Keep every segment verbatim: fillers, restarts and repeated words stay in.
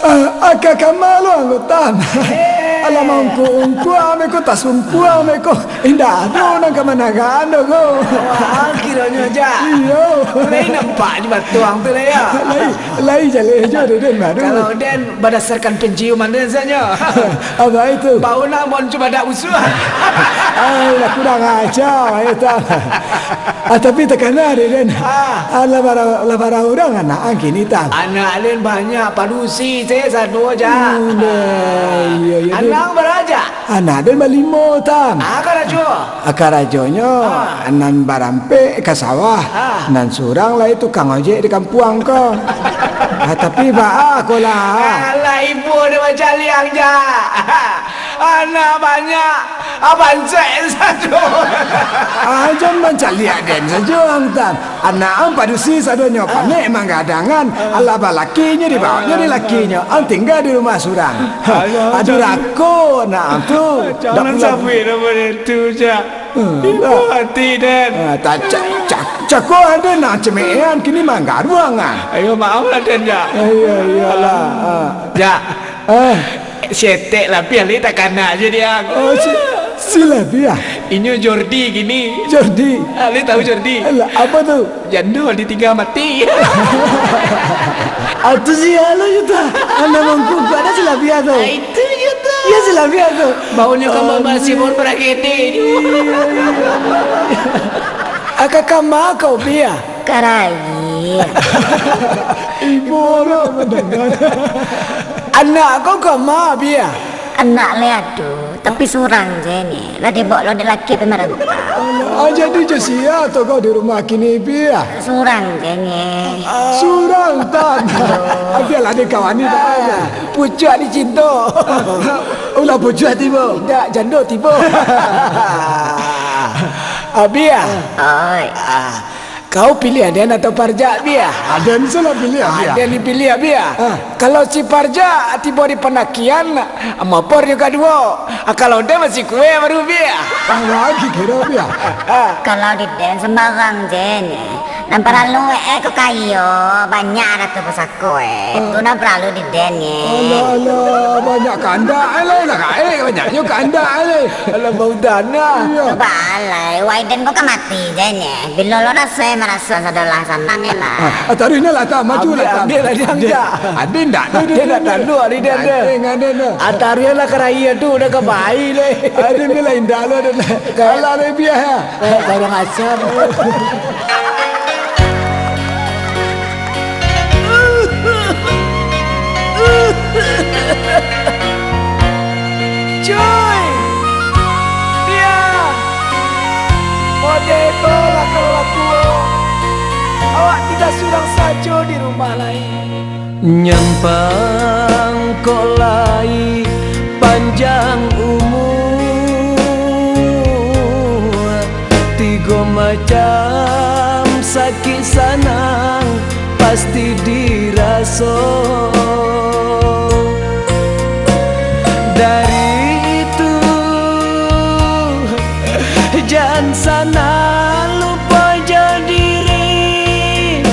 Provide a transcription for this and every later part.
Ah, aka kama lo anggotan. Eh. Alah, maungkuang-ungkuang me ko, tasungkuang me ko. Indak ado nan ka managaan doh ko. Wah, kironyo, Jak. Iyo. Lai nampak jo batuang tu lah, yo. Lai, lai jaleh jo den, aduh. Kalau den badasarkan penciuman den sajo. Apo itu? Bau nan mon cubadak usuah. Ai, lah kurang aja, itu. Ah, tapi takana dek den. Ah. Ah, lah bara, lah bara urang anak ang kini, Tam? Anak alun banyak, padusi se sado, Jak. Hmm, deh, iyo, iyo, deh. Anak ang bara, Jak? Anak den balimo, Tam. Ah, karajo? Ah, karajonyo, ah, nan barampek ka sawah, ah, nan surang lai tukang ojek di kampuang ko. Ah, tapi baa ko lah. Alah, ibo den bacaliak, Jak. Anak banyak, ah, bansek sajo. Ah, jan mancaliak den sajo, ang, Tam. Anak ang padusi sadonyo, ah, panek manggadangan, ah, alah balakinyo, dibaonyo dek lakinyo. Ang tingga di rumah surang. Alah, jan. Durako anak ang tu. Jan sabuik namo den tu, Jak. Hmm, ibo ati den. Ah, tak, cak, cak, cako ado nan cemeehan kini manggaruang, ah. Ayo, maaf lah den, Jak. Iyo, iyolah. Ah. Jak. Ah. Setek labiah lai takana jo dek ang. Oh, si, si labiah? Inyo Jordi kini. Jordi? Ah, lai tahu Jordi? Alah, apo tu? Jando ditingga mati. Ah, tu sia lo juo tu. Anak mangkukuak dah si labiah tu. Ah, itu juo tu. Iyo, si labiah tu. Baunyo ka mambasi pohon paragede. Iyo, iyo, iyo. Aka kama kau, Bia? Karai. Ibo lo mandanga. Anak kau kama, Bia? Anak lai ado, tapi surang je nyo. Lah dibao lo dek laki pai marantau. Ah, jadi jo sia tu kau di rumah kini, Bia? Surang je nyo. Surang, Tan. Ah, bialah dikawani, Tan. Pucuak dicinto. Ulah pucuak tibo. Indak, jando tibo. Ah, Bia. Oi. Ah. Kau piliah den atau Parjak, Bia? Ah, den se lah piliah, Bia. Ah, den dipiliah, Bia. Ah. Kalau si Parjak tibo di pandakian, mopor nyo kaduo. Ah, kalau den masih kuek baru, Bia. Ah, lagi kiro, Bia. Ah. Kalau di den sembarang je nyo. Nan paralu, eh, ko kayo, banyak arato pusako, eh. Ah. Tu nan paralu di den, eh. Alah, alah, banyak kandak, eh, lah, lah, eh, banyaknyo kandak, eh. Alah, bau tanah. Iyo. Balai, wai den ko ka mati je nyo. Bilo lo raso, eh, maraso sadolah sanang, eh, lah. Ah, ah, taruih nyo lah, tak, maju lah, tak. Ambiak, ambiak lah, diangkat. Ade ndak tu, ade ndak tanduk, ade ndak ada. Ganteng, ade ndak. Ah, taruih lah karai tu, udah ka bai, leh. Ade ni lah indak lo, ade lah. Alah, ade biah, ya. Kayak barang asam. Cuy! Bia! Ode ko lah ka urang tuo. Awak tingga surang sajo di rumah lai. Nyampang kok lai panjang umua, tigo macam sakik sanang pasti diraso. Dari itu, jan sanang lupo jo diri.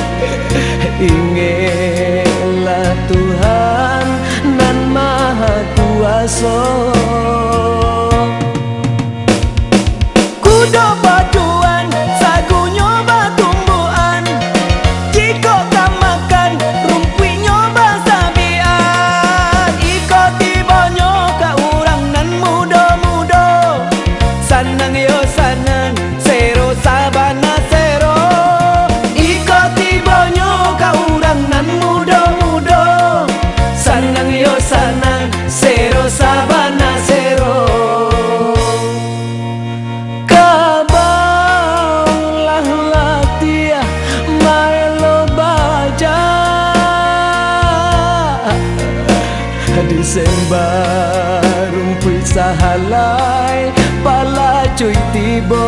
Ingeklah Tuhan nan Maha Kuaso. Kudo baduan, sagunyo batumbuan. Jikok ka makan, rumpuiknyo basabian. Iko tibonyo ka urang nan mudo-mudo. Sanang yo sanang, sero sabana sero. Iko tibonyo ka urang nan mudo-mudo. Sanang yo sanang, sero sabana sero. Kabanglah latiah maelo baja. Di semba rumpuik sahalai palacuik tibo.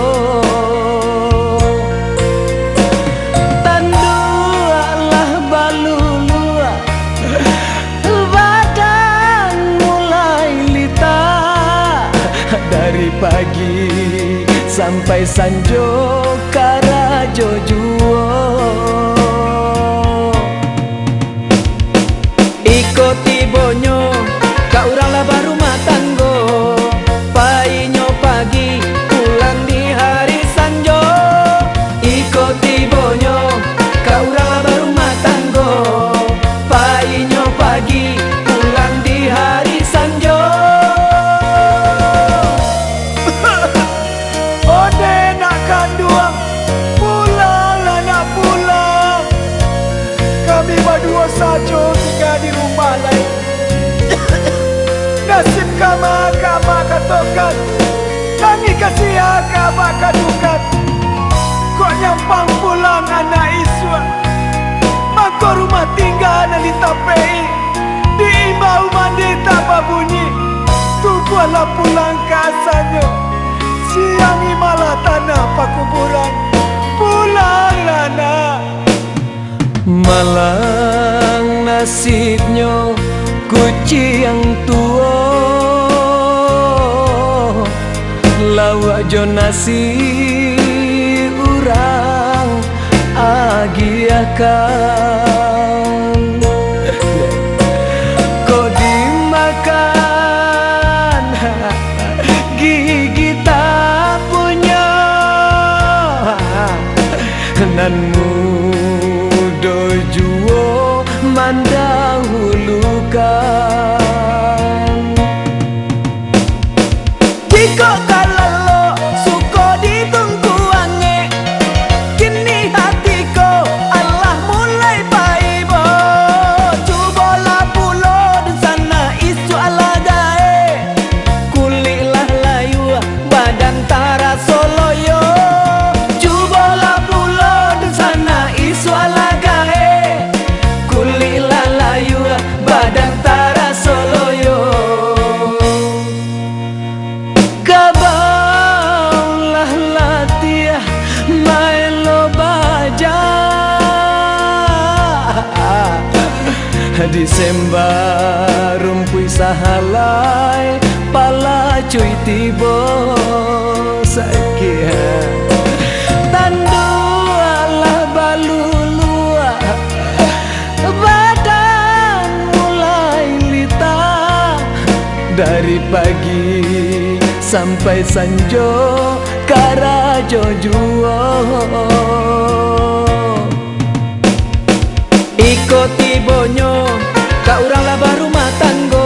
Dari pagi sampai sanjo karajo juo. Iko tibonyo ka urang lah barumah tanggo, painyo pagi, pulang di hari sanjo. Iko tibonyo ka urang lah barumah tanggo, painyo pagi, pulang di hari sanjo. Onde nak kanduang, pulanglah nak pulang. Kami baduo sajo tingga di rumah lai. Nasib kama ka Amak katokan, kami ka sia ka Amak kadukan. Kok nyampang pulang anak isuak, mangko rumah tingga nan ditapek-i, diimbau mandi tak babunyi. Tubuah lah pulang ka asanyo, siangi malah tanah pakuburan. Pulanglah nak. Malang nasibnyo kuciang tuo, lauak jo nasi urang agiahkan. Kok dimakan gigi tak punyo, nan mudo juo mandahulukan. Jikok ka lalok suko ditungku angek, kini hati ko alah mulai paibo. Cubolah pulo dunsanak isuak alah gaek, kulik lah layua, badan taraso loyo. Cubolah pulo dunsanak isuak alah gaek, kulik lah layua, badan taraso loyo. Kabau lah latiah maelo baja, di semba rumpuik sahalai palacuik tibo sakik. Tanduak lah baluluak, badan mulai litah. Dari pagi sampai sanjo karajo juo. Iko tibonyo ka urang lah barumah tanggo.